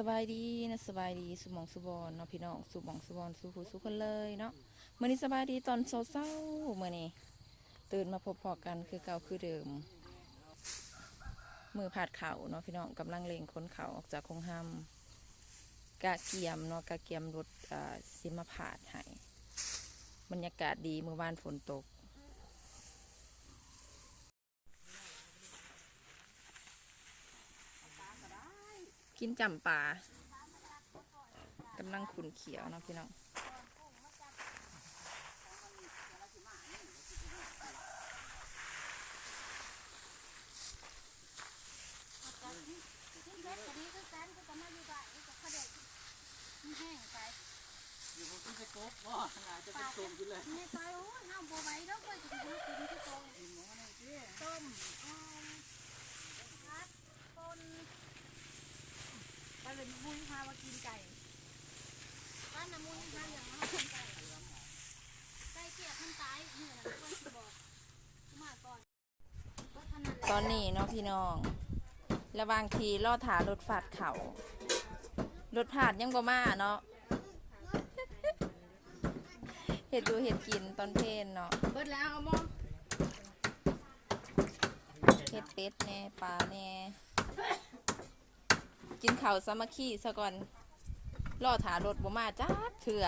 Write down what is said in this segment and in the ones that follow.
ສະບາຍດີນະ ສະບາຍດີສູ່ໝ່ອງສູ່ບ່ອນເນາະພີ່ນ້ອງ ສູ່ໝ່ອງສູ່ບ່ອນ ສູ່ຜູ້ສູ່ຄົນເລີຍເນາະ. ມື້ນີ້ສະບາຍດີຕອນເຊົ້າໆ ມື້ນີ້ຕື່ນມາພົບພໍ້ກັນຄືເກົ່າຄືເດີມ ມື້ພາດເຂົ້າເນາະພີ່ນ້ອງ ກຳລັງເລັ່ງຂົນເຂົ້າອອກຈາກໂຮງຮຳ ກະກຽມເນາະ ກະກຽມລົດ ອ່າ ຊິມາພາດໃຫ້. ບັນຍາກາດດີ ມື້ວານຝົນຕົກ. ກິນຈ້ຳປາ ກຳລັງຂຸ້ນຂ້ຽວເນາະພີ່ນ້ອງ. ກິນເຜັດກະດີຄືກັນ ຄືກັນມາຢູ່ບ້ານນີ້ກໍຂະແດກ ມັນແຫ້ງໄປ. ຢູ່ບໍ່ກິນແຕ່ກົບບໍ່? ໜ້າຈະເປັນຕົ້ມຢູ່ແລ້ວ. ແມ່ຕາຍ ໂອ້ຍ ເຮົາບໍ່ໄຫວດອກເວີຍ ຊິໄປຫາກິນຄືເກົ່າ. ກິນໝໍນັ້ນຕິ ຕົ້ມ ອ່ອມ ຜັດ ປົ່ນ ໄປເລີຍ. ໝູ່ຍັງພາວ່າກິນໄກ່ ບ້ານນະ ໝູ່ຍັງພາເລື່ອງມາກິນໄກ່ ໄກ່ກຽດມັນຕາຍ ມື້ນັ້ນເພິ່ນຊິບອກ ມາກ່ອນ. ຕອນນີ້ເນາະພີ່ນ້ອງ ລະຫວ່າງທີ່ລໍຖ້າລົດຟາດເຂົ້າ ລົດພາດຍັງບໍ່ມາເນາະ ເຮັດຢູ່ເຮັດກິນຕອນເພນເນາະ. ເບິດແລ້ວ ເອົາໝໍ ເຮັດເປັດແດ່ ປາແດ່. ກິນເຂົ້າສາມັກຄີຊະກ່ອນ ລໍຖ້າລົດບໍ່ມາຈັກເທື່ອ.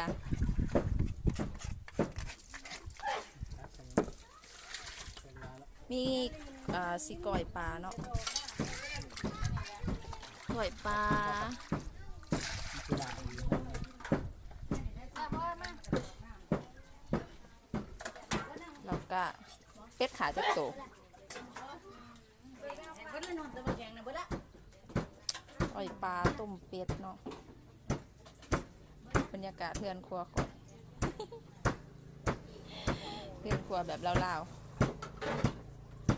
ມີ ອ່າ ຊິກ້ອຍປາເນາະ ກ້ອຍປາ ແລ້ວກະເປັດຂາຈັກໂຕ. ອ້ອຍປາ ຕົ້ມເປັດເນາະ. ບັນຍາກາດເຮືອນຄົວຂ້ອຍ ເຮືອນຄົວແບບລາວ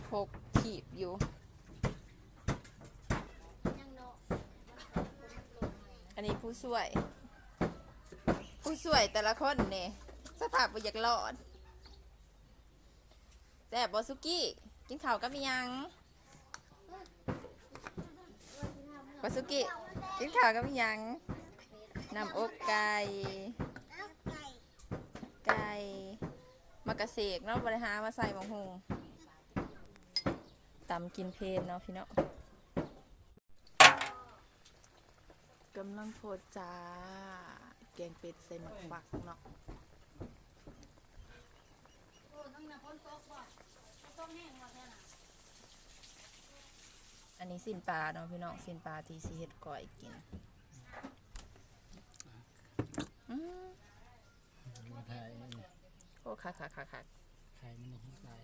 ໆ ຫົກຄີບຢູ່. ອັນນີ້ຜູ້ຊ່ວຍ ຜູ້ຊ່ວຍແຕ່ລະຄົນນີ້ ສະພາບບໍ່ຢາກລອດ. ແຊບບໍ່ສຸກີ້? ກິນເຂົ້າກັບອີ່ຫຍັງ? ບໍ່ສຸກີ້ ກິນເຂົ້າກັບອີ່ຫຍັງ? ນ້ຳອົບໄກ່ ໄກ່ ໝາກກະເສກເນາະ ບໍ່ໄດ້ຫາມາໃສ່ໝາກຫຸ່ງ. ຕຳກິນເພນເນາະພີ່ນ້ອງ. ກຳລັງໂພດຈ້າ ແກງເປັດໃສ່ໝາກຝັກເນາະ. ອັນນີ້ຊີ້ນປາເນາະພີ່ນ້ອງ ຊີ້ນປາທີ່ຊິເຮັດກ້ອຍກິນ. ອືມ ມາຖ່າຍອັນນີ້ ໂອ້ ຄັກໆໆໆ ໄຂ່ມັນນີ້ຕາຍ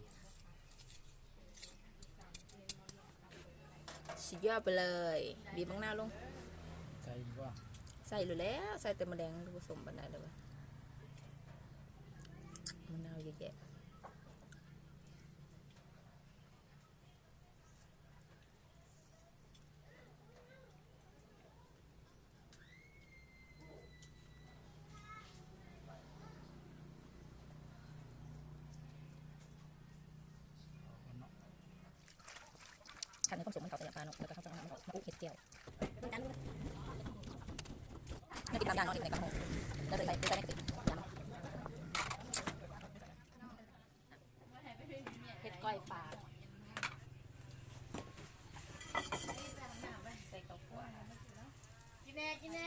ສຸດຍອດໄປເລີຍ. ບີບບັກນາວລົງ ໃສ່ບໍ່? ໃສ່ຢູ່ແລ້ວ ໃສ່ແຕ່ໝາກແດງ ບໍ່ສົມປານໃດເລີຍ ໝາກນາວເຍາະແຍະ. ຄັນໃນຄວາມສົມມັນເຂົ້າໃສ່ນ້ຳປາເນາະ ແລ້ວກໍເຮົາຈະເອົານ້ຳມັນອອກມາອຸເຮັດແຈ່ວ. ແນວກິນຕາມຢ່າງເນາະ ໃນກະໂຮ ແລ້ວເລີຍໄປ ໄປໃສ່ໃນກະຕິກ. ເຮັດກ້ອຍປາ ໃສ່ເຂົ້າຂົ້ວ ກິນແດ່ ກິນແດ່.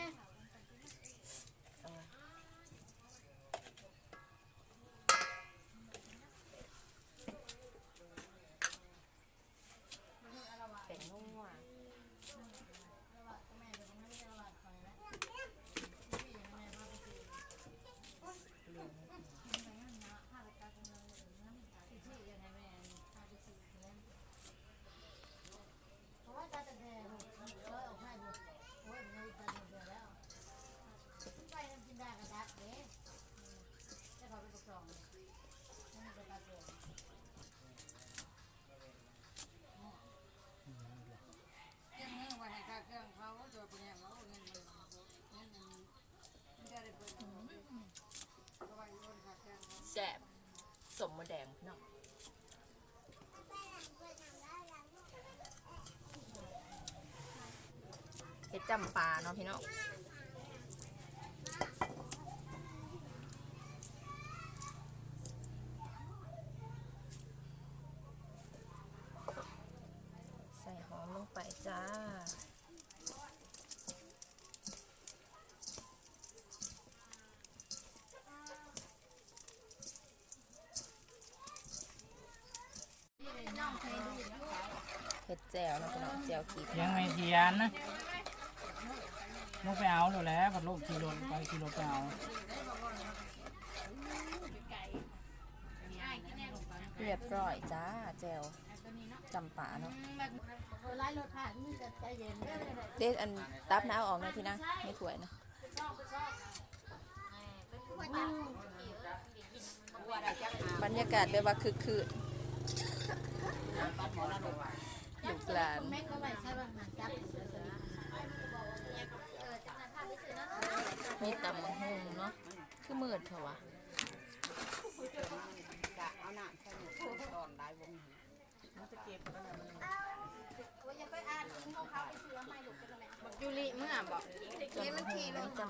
ແປ້ງນົວ. ແຊບ ສົ້ມມົດແດງເນາະ ເຮັດຈ ຈຳປາເນາະພີ່ນ້ອງ ໃສ່ຫອມລົງໄປຈ້າ. ເຮັດແຈ່ວເນາະພີ່ນ້ອງ ແຈ່ວຂີ້ ຍັງໄມ່ທຽນນະ ລົງໄປເອົາໂລດແຫຼະ ພັດລົມຂີ່ລົດໄປ ຂີ່ລົດໄປເອົາ. ຮຽບຮ້ອຍຈ້າ ແຈ່ວຈຳປາເນາະ. ເດ້ ອັນຕັບນະ ເອົາອອກໜ່ອຍພີ່ນາງ ໃນຖ້ວຍນະ. ບັນຍາກາດແບບວ່າຄຶກຄື້ນ ລູກຫຼານ ມີຕຳບັກຫຸ່ງເນາະ ຄືມືດແທ້ວະ. ບັກຢູລິເມືອບໍ່? ເຫັນມັນຂີ່ລົງ ເອົາ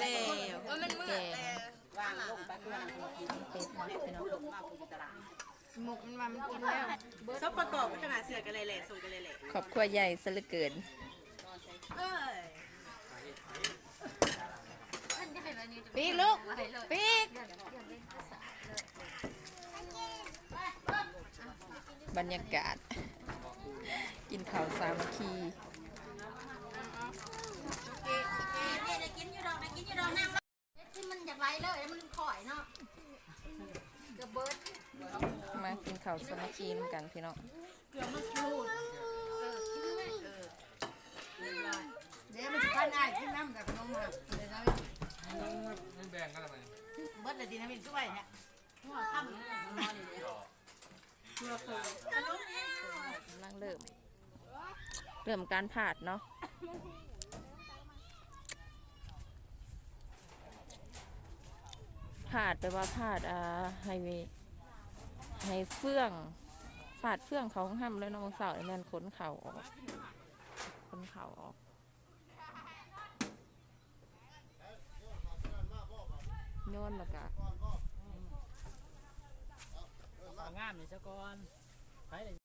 ແລ້ວ ເອີ ມັນເມືອແລ້ວ ວາງລົງໄປເພື່ອນຳກິນ ເປັດເນາະພີ່ນ້ອງ ໝົກມັນວ່າມັນກິນແລ້ວ. ສົບປະກອບຂະໜາດເສືອກັນແຫຼະ ສົ່ງກັນແຫຼະ ຄອບຄົວໃຫຍ່ຊະເຫຼືອເກີນ. ປີກລູກ ປີກ. ບັນຍາກາດກິນເຂົ້າສາມັກຄີ. ທີ່ມັນຢາກໄຫຼເລີຍ ມັນຄ່ອຍເນາະ ເກືອບເບິດ. ມາກິນເຂົ້າສາມັກຄີນຳກັນພີ່ນ້ອງ. ເກືອບມັນຂູດ ເອີ ກິນໄດ້ ເອີ ເດີ ມັນຊິພານອ້າຍກິນນຳ ແຕ່ຂະໜົມຫັ້ນ ເດີ ເອົາໄວ້ ມັນແບ່ງກັນລະບັດນີ້ ເບິດລະຕິນະ ມີຖ້ວຍເນຍ ຫົວຄ່ຳ ກຳລັງເລີ່ມ ເລີ່ມການພາດເນາະ ພາດແປວ່າພາດ ອ່າ ໃຫ້ ໃຫ້ເຟືອງ ພາດເຟືອງເຂົ້າຫ້ອງນ້ຳເລີຍເນາະ. ມື້ເຊົ້ານີ້ແມ່ນຂົນເຂົ້າອອກ ຂົນເຂົ້າອອກ ໂຍນແລ້ວກະ ເອົາງາມນີ້ຊະກ່ອນ ໄປເລີຍ.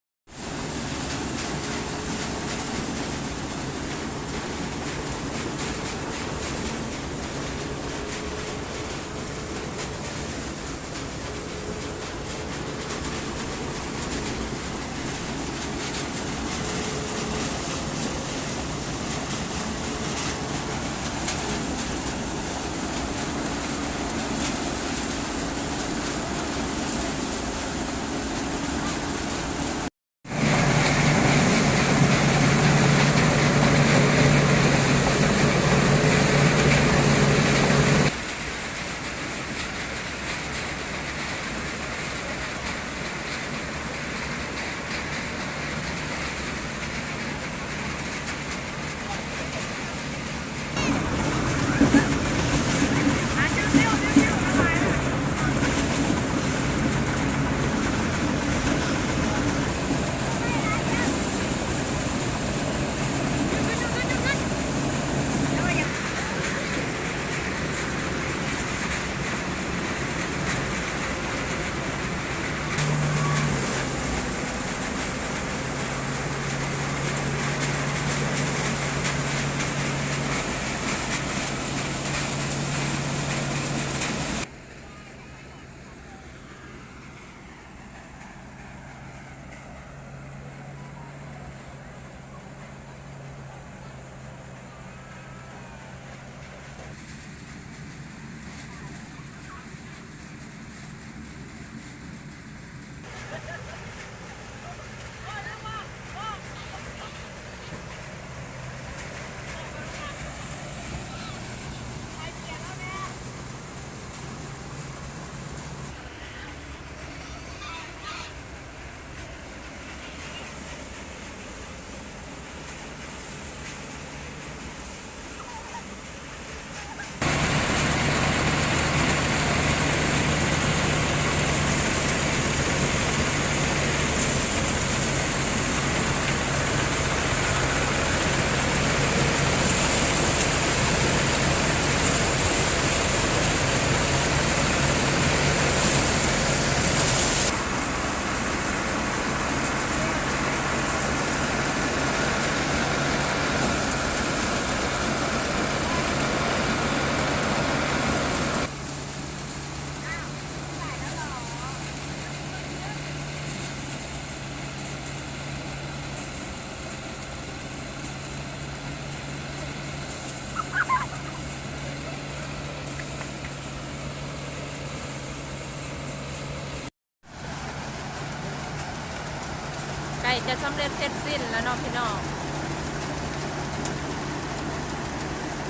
ຈະສຳເລັດເສັດສິ້ນແລ້ວເນາະພີ່ນ້ອງ,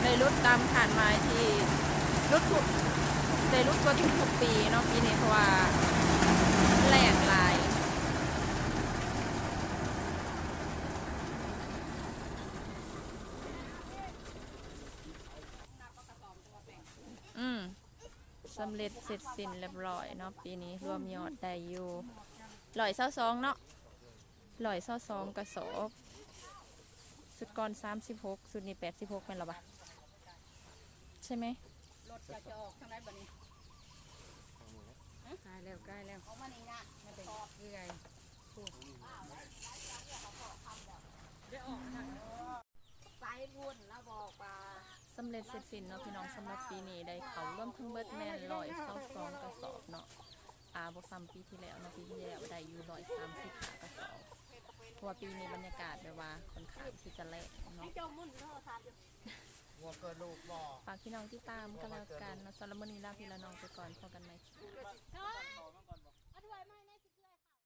ໄດ້ຫຼຸດຕາມຄາດໝາຍທີ່ຫຼຸດທຸກ ໄດ້ຫຼຸດກວ່າທຸກໆປີເນາະປີນີ້ ເພາະວ່າແລ້ງຫຼາຍ. ອືມ ສຳເລັດເສັດສິ້ນລຽບລ້ອຍເນາະ, ປີນີ້ລວມຍອດໄດ້ຢູ່ຮ້ອຍຊາວສອງເນາະ, ຮ້ອຍຊາວສອງກະສອບ. ຊຸດກ່ອນສາມສິບຫົກ ຊຸດນີ້ແປດສິບຫົກ ແມ່ນລະວະ ໃຊ່ໄໝ? ລົດຈະອອກທາງໃດບັດນີ້? ກາຍແລ້ວ ກາຍແລ້ວ ອອກມານີ້ນະ ມັນເປັນເອື້ອຍ ໄປພຸ້ນລະບອກວ່າ ສຳເລັດເສັດສິ້ນເນາະພີ່ນ້ອງ. ສຳລັບປີນີ້ໄດ້ເຂົ້າລວມທັງເບິດແມ່ນຮ້ອຍຊາວສອງກະສອບເນາະ, ອາ ບໍ່ສ່ຳປີທີ່ແລ້ວເນາະ, ປີທີ່ແລ້ວໄດ້ຢູ່ຮ້ອຍສາມສິບຫ້າກະສອບ ເພາະວ່າປີນີ້ບັນຍາກາດແບບວ່າຄ່ອນຂ້າງທີ່ຈະແລ້ງເນາະ. ຝາກພີ່ນ້ອງຕິດຕາມກັນແລ້ວກັນເນາະ. ສຳລັບມື້ນີ້ລາພີ່ລານ້ອງໄປກ່ອນ, ພໍ້ກັນໃໝ່ຄລິບໜ້າ.